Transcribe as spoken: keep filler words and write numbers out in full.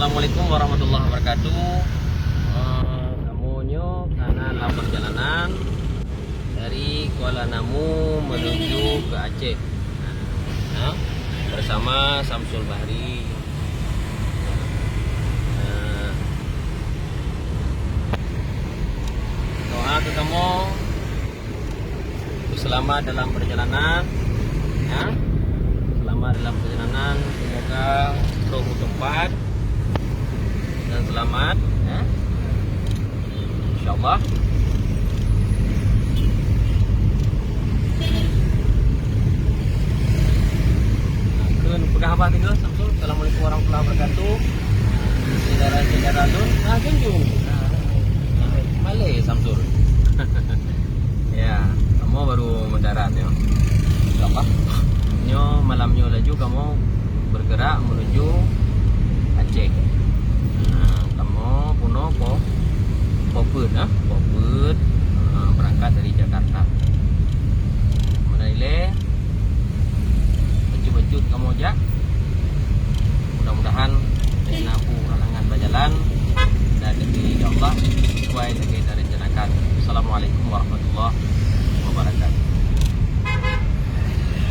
Assalamualaikum warahmatullahi wabarakatuh. Eh, kamoe nyoe kana lam perjalanan dari Kuala Namu menuju ke Aceh. Ya, bersama Samsul Bahri. Eh, doa ke kamoe. Selamat dalam perjalanan, ya. Selamat dalam perjalanan. Semoga troh u teumpat dan selamat, ya. InsyaAllah. Keu peugah haba tiga, Samsul. Assalamualaikum warahmatullahi wabarakatuh. Syedara-syedara lôn, ah, junjung. Ah, malée, Samsul. Ya, kamoe baru mendarat nyoe. Apa? Nyoe malam nyoe laju kamoe bergerak menuju Aceh. Nah, kamoe punoe Po, Po Peuet, ah, Po Peuet, ah, berangkat dari Jakarta. Meunan ilée, bacut-bacut kamoe jak. Mudah-mudahan hana peue halangan bak jalan dan lagée, ya Allah, sesuai lagée tarencanakan. Assalamualaikum warahmatullahi